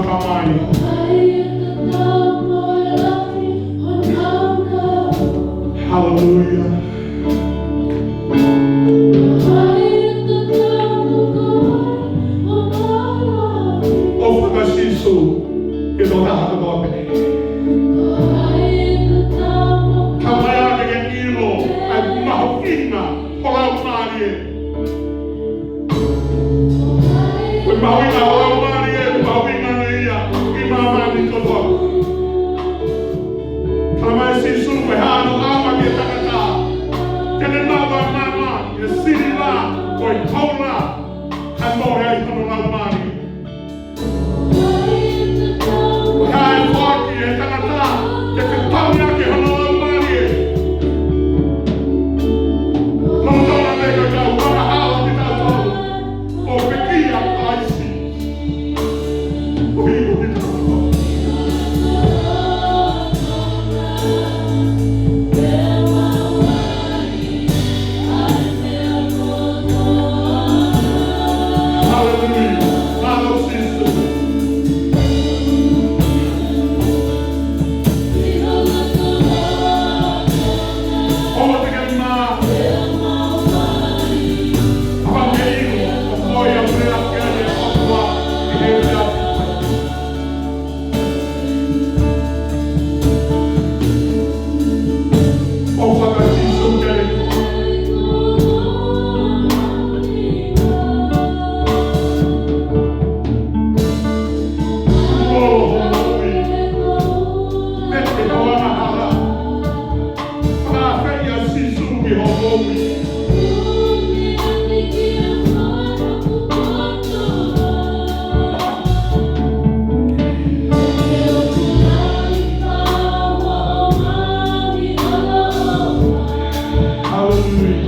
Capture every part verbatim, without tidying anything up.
Ka mai. Haleluia. ʻOfa kia Sīsū, ke tō taha kotoa pē. Ka mai ʻa e ke ʻilo, ʻa e mahuʻinga ho laumālie. Ko e mahuʻinga ho laumālie, ko e mahuʻinga ia ʻi māmani kotoa. Talamai ʻe Sīsū, ko e hā hono ʻaonga ki he tangata, te ne maʻu ʻa e māmani, ʻa e siliva, ko e koula, kae mole ai hono laumālie. Ko e hā e foaki ʻe he tangata, ke fetaulaki hono laumālie. Lolotonga nei ko e tau angahala kitautolu, ʻo pekia Kalaisi. ʻO hiko kitautolu. Haleluia. Mālō Sīsū. ʻOua te ke mā. ʻApa ke ʻilo, ʻo koe ʻa e meʻa ke ʻai ʻe he ʻOtua ki he efiafi. ʻOfa kia Sīsū ke lolo ho moʻui. Vete ho angahala. Fakafeʻiloaki ʻa Sīsū ki ho moʻui. Haleluia.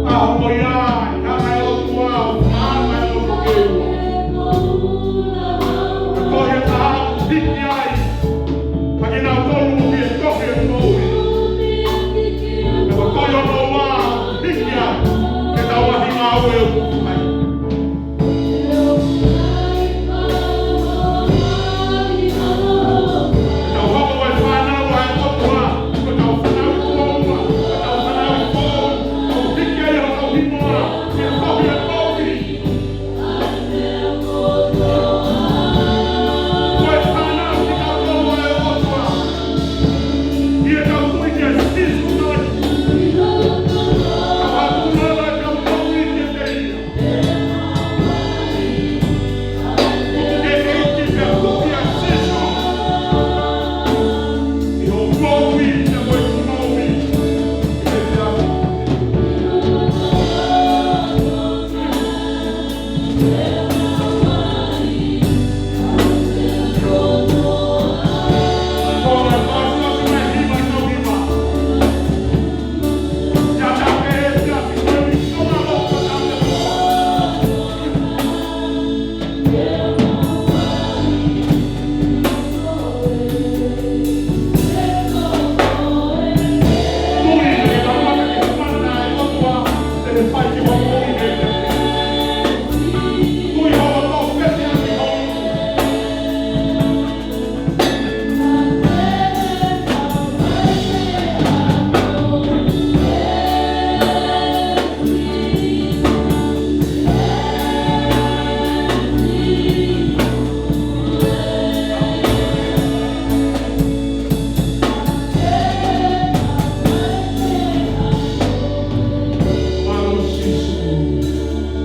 ʻA hono ʻi ai, ʻa e ʻOtua, ʻa e ʻOtua. Ko ia ka hiki ai, ka kinautolu ʻoku ʻi he tohi ʻo e moʻui. Ka ko ia ʻoku hiki ai, ke tau ʻahiʻahi ngāue ʻoku fai.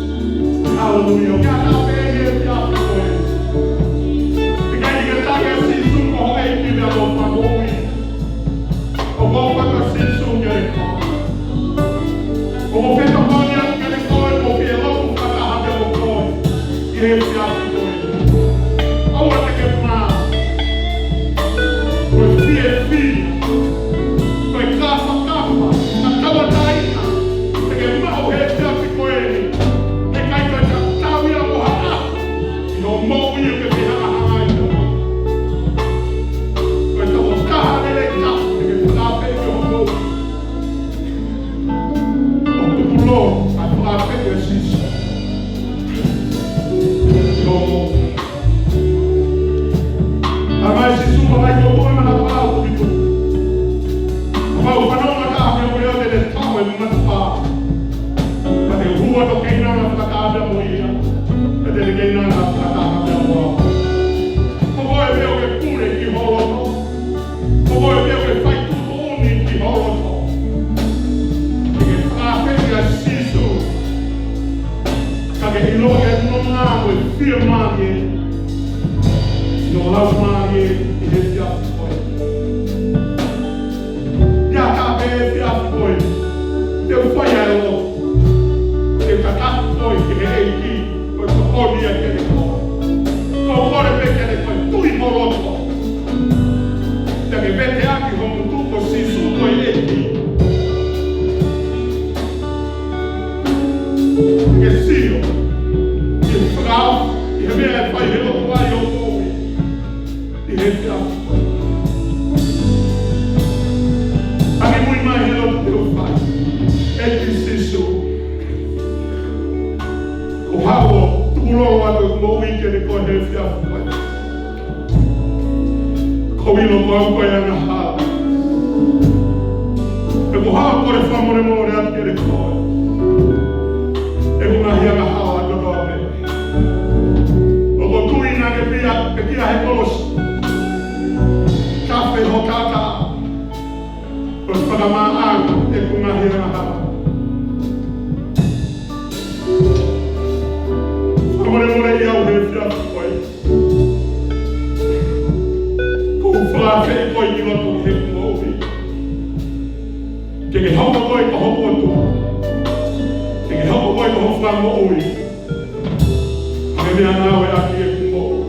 Haleluia. Ke ʻatā pē ʻi he efiafi ko eni. Ke ʻikai ke tali ʻa Sīsū ko ho ʻEiki mo ho Fakamoʻui. ʻOku ou ʻofa kia Sīsū kiate koe. ʻOku ou fetokoniʻaki kiate koe, ʻoku ou fie lotu fakataha pē mo koe ʻi he efiafi ko eni. ʻOua te ke mā. Ko e fiefia, ko e kafakafa, ko e tauʻatāina te ke maʻu he efiafi ko eni. He ʻikai ko e tatau ia mo ha ʻaho ʻi hoʻo moʻui ʻoku ke fehangahangai mo ia. Ko e tokotaha lelei taha te ke fakafeʻiloaki ki hoʻo moʻui. Ko e fiemālie, no laumālie ʻi he efiafi ko eni. Ia ka pē efiafi ko eni, te u fai ai e lotu. Te u tataki koe ki he ʻEiki, ko e tokoni ia kiate koe. Ko e kole pē kiate koe, tui mo lotu. Te ke veteaki ho ngutu ko Sīsū ko e ʻEiki. Ke sio, ke fakaaʻu, ʻi he meʻa ʻe fai he lotu ai ʻo koe. ʻI he efiafi. Hangē ko e meʻa ʻi he lotu te u fai. ʻEiki Sīsū. Ko e haʻu ʻo tukulolo atu ʻeku moʻui kiate koe he efiafi. Ko e ʻilo ko au ko e angahala. Pea ko e haʻu ʻo kole fakamolemole atu kiate koe. ʻEku ngaahi angahala kotoa pē. ʻOku ou tui naʻa ke pia, ke pia he kolosi. Tafe ho taʻataʻa. Ko e fakamaʻa ʻeku ngaahi angahala. Fakamolemoleʻi au he efiafi ko eni. ʻOku ou fakaafeʻi koe ki loto he moʻui. Ke ke hoko koe ko hoku ʻOtua. Ke ke hoko koe ko hoku Fakamoʻui. Ke meʻa ngāueʻaki ʻeku moʻui.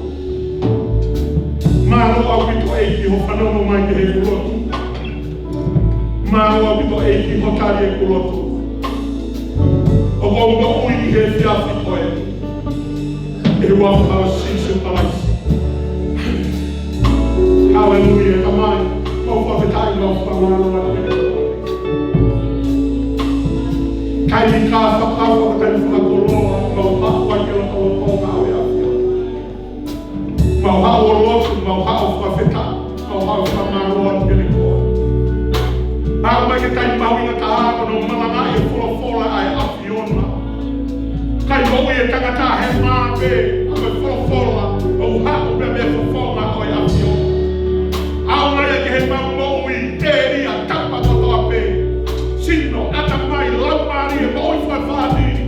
Mālō ʻaupito ʻEiki hoʻo fanongo mai ki heʻeku lotu. Mālō ʻaupito ʻEiki hoʻo tali ʻeku lotu. ʻOku ou moʻui ʻi he efiafi ko eni. ʻI he huafa ʻo Sīsū Kalaisi. Haleluia, Tamai. Mau fakafetaʻi, mau fakamālō atu. Kae ʻikai fakafetaʻi fakakoloa, mau haʻu ʻa ke lotolotonga ʻo e ʻAfiona. Mau haʻu ʻo lotu, mau haʻu ʻo fakafetaʻi, mau haʻu ʻo fakamālō atu kiate koe. Haʻu mai ke tai mau inga taha ko hono malangaʻi e folofola ʻa e ʻAfiona. Kae moʻui e tangata he mā pē, ʻa e folofola, ʻo haʻu pē mei he fofonga ʻo e ʻAfiona. ʻAonga ia ki he mau moʻui, ʻēlia, tapa kotoa pē. Sino, ʻatamai, laumālie, moʻui fakafāmili,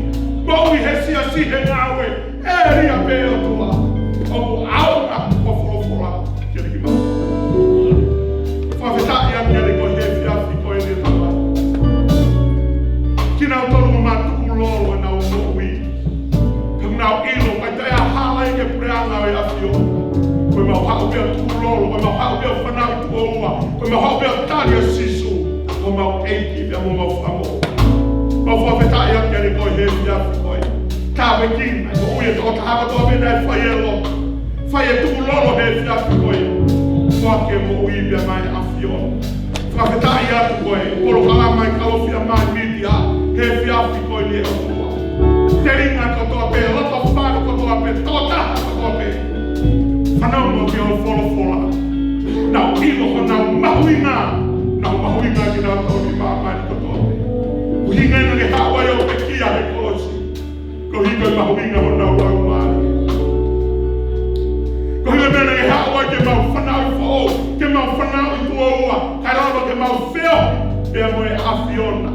moʻui he siasi he ngāue. ʻĒlia pē ʻOtua, ʻoku ʻaonga hoʻo folofola kiate kimautolu. Fakafetaʻi atu kiate koe he efiafi ko eni Tamai. Kinautolu ʻoku nau tukulolo ʻenau moʻui. He ʻoku nau ʻilo, ʻikai toe ʻi ai ha hala ʻi he puleʻanga ʻo e ʻAfiona. Ko ʻemau haʻu pē ʻo tukulolo, ko ʻemau haʻu pē ʻo fanauʻi tuʻo ua, ko ʻemau haʻu pē ʻo tali ʻa Sīsū ko homau ʻEiki pea mo homau Fakamoʻui. Mau fakafetaʻi atu kiate koe he efiafi ko eni. Tāpuekina e moʻui ʻa e tokotaha kotoa pē naʻe fai e lotu, fai e tukulolo he efiafi ko eni. Foaki e moʻui pea mei he ʻAfiona. Fakafetaʻi atu ko e polokalama ʻa e Kalofiama mai Mītia he efiafi ko eni ʻe ʻOtua. Telinga kotoa pē, loto fale kotoa pē, tokotaha kotoa pē. Fanongo ki hoʻo folofola. Nau ʻilo honau mahuʻinga, nau mahuʻinga kinautolu ʻi māmani kotoa pē. ʻUhinga ia naʻa ke haʻu ai ʻo pekia he kolosi. Koeʻuhi ko e mahuʻinga honau laumālie. Koeʻuhi ko e meʻa naʻa ke haʻu ai ke mau fanauʻi foʻou, ke mau fanauʻi tuʻo ua, kae lava ke mau feohi pea mo e ʻAfiona.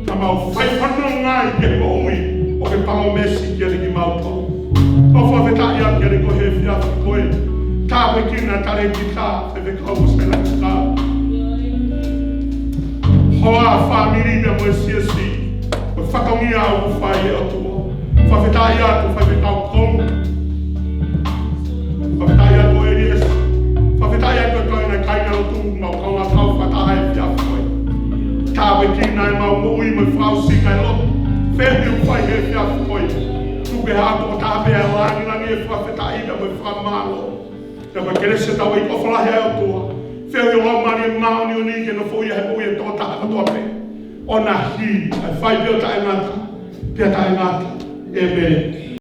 Ka mau fai fanongo ai ki he moʻui ʻoku ke palōmesi kiate kimautolu. Mau fakafetaʻi atu kiate koe he efiafi ko eni. Tāpuekina e talēkita, faifekau mo e talēkita. Hoa, fāmili pea mo e siasi. Ko e fatongia ʻoku fai ʻe ʻOtua. Fakafetaʻi atu faifekau Kong. Fakafetaʻi atu ʻEliesa. Fakafetaʻi atu e kāinga, kāingalotu, mau kaungā kau fakataha he efiafi ko eni. Tāpuekina ʻemau moʻui mo e fakaʻosinga e lotu. Feohi ʻoku fai he efiafi ko eni. Tuku ke haʻu ʻa e tokotaha pē ʻa e lāngilangi e fakafetaʻi pea mo e fakamālō. Pea mo e kelesi ʻa hotau ʻEiki ʻofa lahi ʻa e ʻOtua. Feohi ho Laumālie Māʻoniʻoni ke nofoʻia he moʻui ʻa e tokotaha kotoa pē. ʻOna hili, ʻa e fai pē ʻo taʻengata, pea taʻengata. ʻĒmeni.